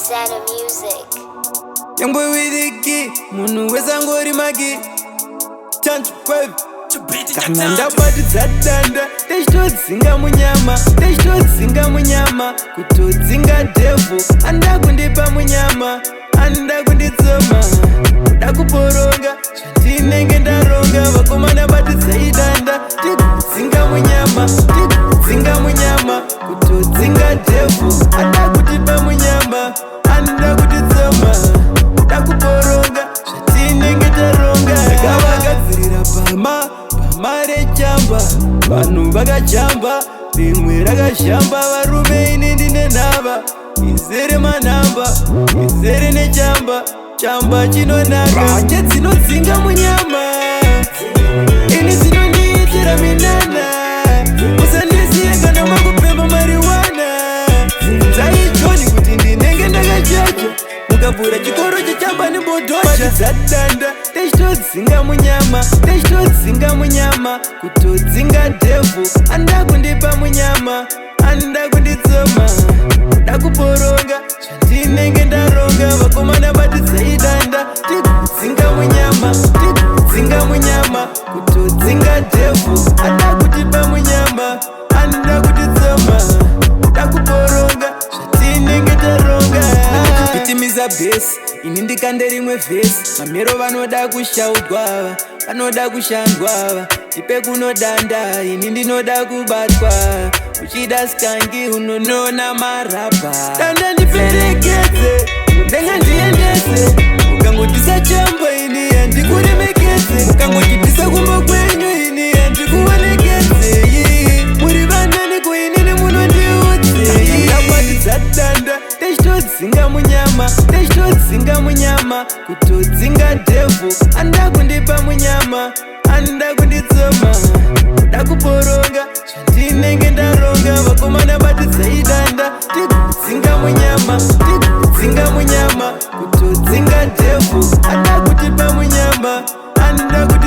Roxana Music. Nyangwe wiriki munhu wese angori maki tantu 5. Kana ndabatidza danda, ndechitodzinga munyama, ndechitodzinga munyama, kutodzinga devil. Anoda kundipa munyama, anoda kunditsoma, kuda kuporonga zvandinenge ndaronga. Vakomana, batidzai danda, tigudzinga munyama, tigudzinga munyama, kutodzinga devil. Anoda kutipa munyama, anoda kutitsoma, kuda kuporonga zvatinenge taronga. Ndakavagadzirira pama pama rechamba, vanhu vakajamba, rimwe rakashamba. Varume, ini ndine nhava izere manhamba, izere nechamba, chamba chinonaka. Hache dzinodzinga munyama, ini dzinondiitira minana. Musandisiye kana makupemba mariwana. Dzaichoni kuti ndinenge ndakachacha, mukavhura chikoro chechamba nembodocha dzadanda. Ndechitodzinga munyama, ndechitodzinga munyama, kutodzinga devil. Anoda kundipa munyama, anoda kunditsoma, kuda kuporonga zvandinenge ndaronga. Vakomana, batidzai danda, tigudzinga munyama, tigudzinga munyama, kutodzinga devil. Anoda kutipa munyama, anoda kutitsoma, kuda kuporonga zvatinenge taronga. Pitimiza bass, ini ndikande rimwe verse. Mamero vanoda kushaudwa, vanoda kushandwa. Ndipe kunodanda, ini ndinoda kubatwa. Uchida skangi, unonona marabha. Danda ndiperekedze, ndenga ndiendese. Ukangotisa chamba, ini handikuremekedze. Ukangotitisa kumba kwenyu, ini handikuonekedze. Muri vanani kuinini? Munondiudzei? Ndabatidza danda, ndechitodzinga munyama, ndechitodzinga munyama, kutodzinga devil. Anoda kundipa munyama, anoda kunditsoma, kuda kuporonga zvandinenge ndaronga. Vakomana, batidzai danda, tigudzinga munyama, tigudzinga munyama, kutodzinga devil. Anoda kutipa munyama, anoda.